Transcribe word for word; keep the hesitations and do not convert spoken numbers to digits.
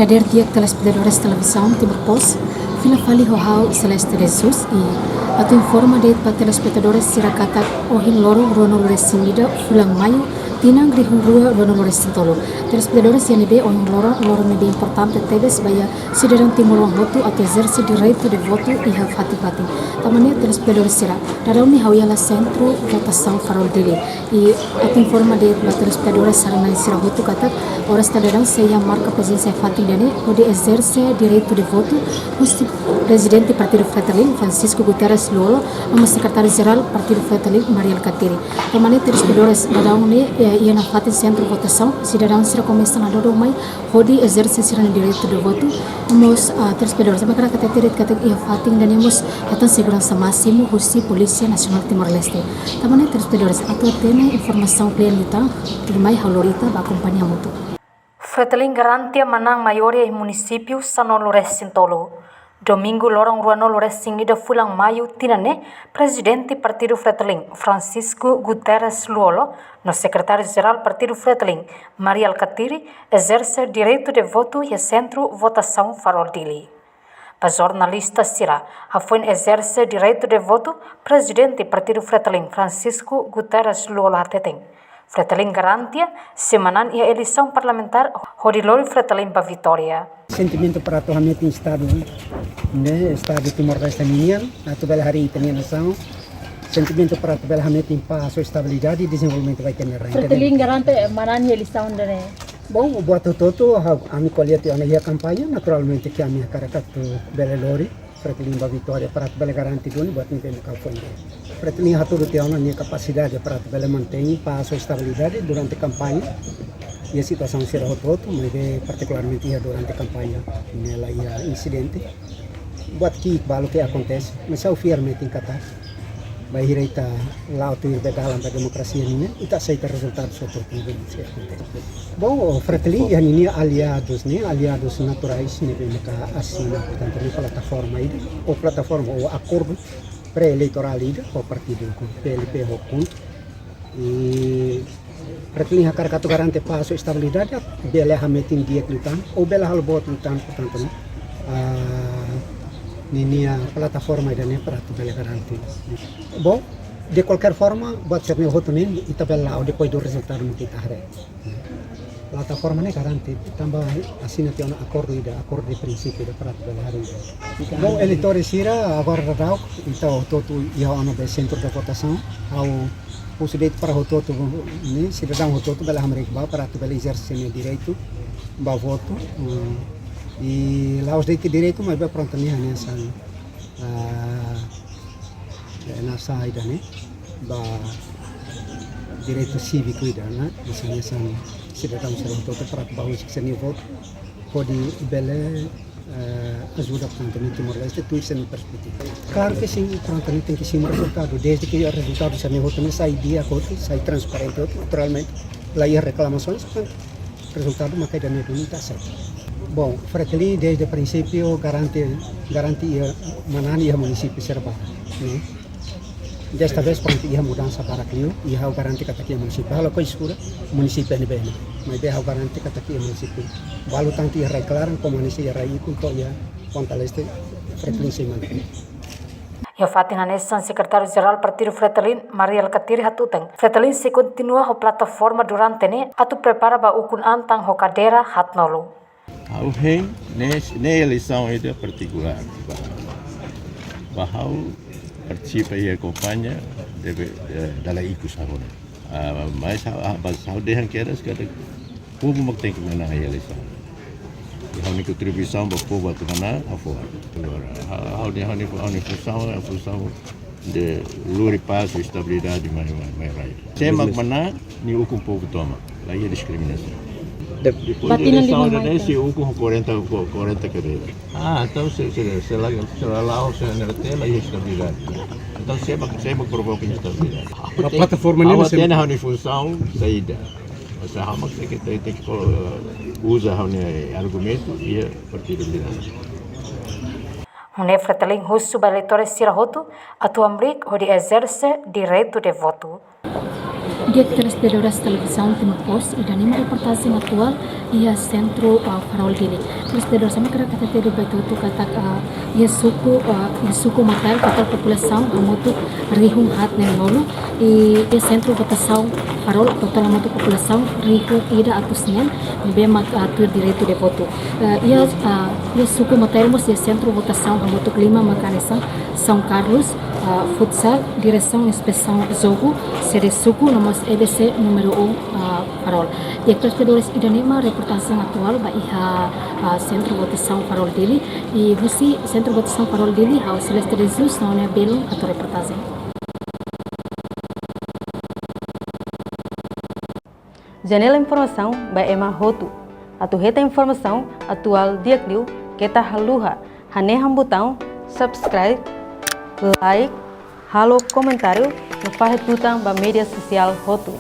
Hadeer di'ak telespetadores Televizaun Timor Post, fila fali ho ha'u Celeste de Jesus, i atu informa de'it ba telespetadores sira katak ohin loron ruanulu resin ida fulan Maiu, tinan rihun rua ruanulu resin tolu. Telespetadores, iha ne'ebé ohin loron, loron ne'ebé importante tebes ba iha sidadaun timoroan hotu atu ezerse direitu de votu iha fatin-fatin. Tanba ne'e telespetadores sira, daudaun ne'e ha'u iha iha sentru votasaun Farol Dili. I atu informa de'it ba telespetadores sarani sira hotu katak oras ita daudaun sei iha marka prezensa iha fatin ida-ne'e hodi ezerse direitu de votu husi Prezidente Partidu Fretilin, Francisco Guterres Lú-Olo, no mós Sekretáriu Jerál Partidu Fretilin, Mari Alkatiri. Tanba ne'e telespetadores, daudaun ne'e, eh, iha ona fatin sentru votasaun, sidadaun sira komesa ona dodok mai hodi ezerse sira-nia direitu de votu. No mós, ah, telespetadores, ha'u hakarak hatete de'it katak iha fatin ida-ne'e mós hetan seguransa másimu husi Polísia Nasionál Timor-Leste. Tanba ne'e telespetadores, atu hatene informasaun kle'an liután, tuirmai ha'u lori ita bá akompaña hamutuk. Fretilin garante manán maioria iha munisípiu sanulu resin tolu. Domingu loron ruanulu resin ida fulan Maiu tinan ne'e, Prezidente Partidu Fretilin, Francisco Guterres Lú-Olo, no Sekretáriu Jerál Partidu Fretilin, Mari Alkatiri, ezerse direitu de votu iha sentru votasaun Farol Dili. Ba jornalista sira, hafoin ezerse direitu de votu, Prezidente Partidu Fretilin, Francisco Guterres Lú-Olo hateten, Fretilin garante sei manán iha eleisaun parlamentár hodi lori Fretilin ba vitória. Sentimentu para atu hametin Estadu, ne'e, Estadu Timor-Leste ninian, atu bele harii ita-nia nasaun. Sentimentu para atu bele hametin pás, estabilidade i dezenvolvimentu ba ita-nia rain. Fretilin garante manán iha eleisaun ida-ne'e? Bom, buat hotu-hotu, ha, ami ko'alia tiha ona iha kampaña, naturalmente ke ami hakarak atu bele lori Fretilin ba vitória, para atu bele garante duni buat ne'ebé mak ha'u foin dehan. Fretilin hatudu tiha ona nia kapasidade para atu bele mantein pás ou estabilidade durante kampaña. Iha situasaun sira hotu-hotu, maibé partikularmente iha durante kampaña ne'e la iha insidente. Buat ki'ik balu ke akontese, mas ha'u fiar metin katak bainhira ita la'o tuir be dalan ba demokrasia nian, ita aseita rezultadu sira hotu-hotu ne'ebé mak sei akontese. Bom, o Fretilin iha ninia aliadus ne'e, aliadus naturais ne'ebé maka asina, portantu, ne'e plataforma ida, ou plataforma, ou akordu pré-eleitorál ida ho partidu ho P L P ho KHUNT. I Fretilin hakarak atu garante pás ou estabilidade, bele hametin di'ak liután, ou bele halo boot liután, portantu, ne'e, ah, ninia plataforma ida-ne'e para atu bele garante. Bom, de qualquer forma, buat sira-ne'e hotu ne'e ita bele la'o depois do rezultadu mak ita haree. Plataforma ne'e garante, tanba asina tiha ona akordu ida, akordu de prinsípiu ida para atu bele harii. Bom, eleitores sira, agora daudaun, ita hotu-hotu iha ona be sentru de votasaun, ha'u husu de'it para hotu-hotu, ne'e, sidadaun hotu-hotu bele hamriik bá para atu bele ezerse nia direitu ba votu. Hmm. I la'ós de'it direitu, maibé prontu, ne'e hanesan, ah, eh, nasaun ida-ne'e, ba direitu síviku ida-ne'e, hanesan sidadaun sira hotu-hotu para atu bá husik sira-nia votu, hodi bele, eh, ajuda, portantu, ne'e Timor-Leste tuir sira-nia perspetiva. Klaru ke sin, prontu, ne'e tenke simu rezultadu, desde ke rezultadu sira-ne'e hotu ne'e sai di'ak hotu, sai transparente hotu, naturalmente, la iha reklamasoens, portantu, rezultadu maka ida-ne'e duni ita aseita. Bom, Fretilin desde prinsípiu garante, garante iha, manán iha munisípiu sira barak, ne'e. Desta vez prontu iha mudansa barak liu, i ha'u garante katak iha munisípiu. Ha'u lakohi segura munisípiu ne'ebé ne'e. Maibé ha'u garante katak iha munisípiu balu, tantu iha rai-klaran, komu hanesan iha rai-ikun to'o iha Ponta Leste, Fretilin sei manán. Iha fatin hanesan, Sekretáriu Jerál Partidu Fretilin, Mari Alkatiri hatutan, Fretilin sei kontinua ho plataforma durante ne'e atu prepara ba ukun-an tan ho kadeira haatnulu. Ha'u hein, ne'e, ne'e eleisaun ida partikulár. Ba, ba ha'u partisipa iha kampaña, debe, eh, dala ikus ha'u ne'e. Ah, mas ha'u, ah, mas ha'u dehan kedas katak povu mak tenke manán iha eleisaun. I ha'u-nia kontribuisaun ba povu atu manán, ha'u fó. Agora, ha'u, ha'u-nia, ha'u-nia, ha'u-nia funsaun, funsaun de lori pás i estabilidade mai, mai, mai rai. Sé mak manán, nia ukun povu tomak. La iha diskriminasaun. De- Depois de eleisaun ida-ne'e, sei ukun ho quarenta, ho quarenta kadeira. Ah, entaun se, se, se la, se la, la, se la, la, la iha estabilidade. Entaun sé mak, sé mak provoka instabilidade. Ba plataforma ne'e, ha'u hatene ha'u-nia funsaun saida. Mas ha'u mak tenke, tenke, tenke, eh, uza ha'u-nia argumentu iha partidu ne'e. Nune'e Fretilin husu ba eleitores sira hotu atu hamriik hodi ezerse direitu de votu. Di'ak, telespetadores Televizaun Timor Post, ida-ne'e mak reportajen atuál iha Sentru, ah, Farol Dili. Telespetadores, ami hakarak hatete ba ita hotu katak, ah, iha suku, ah, iha suku Matael totál populasaun hamutuk rihun haat neen nulu, i iha Sentru Votasaun Farol totál hamutuk populasaun rihun ida atus neen, ne'ebé mak, ah, tuir direitu de votu. Ah, iha, ah, iha suku Matael mós iha Sentru Votasaun hamutuk lima mak hanesan São Carlos, ah, Futsal, Diresaun Inspesaun Jogu, Sede Suku, no mós E B C númeru um, ah, Farol. Di'ak, telespetadores, ida-ne'e mak reportajen atuál ba iha, ah, Sentru Votasaun Farol Dili. I husi Sentru Votasaun Farol Dili, ha'u Celeste de Jesus, no ne'e belun atu reportajen. Janela informasaun ba ema hotu. Atu hetan informasaun atuál di'ak liu, keta haluha hanehan butaun subscribe, like, halo komentáriu, no fahe tutan ba média sosiál hotu.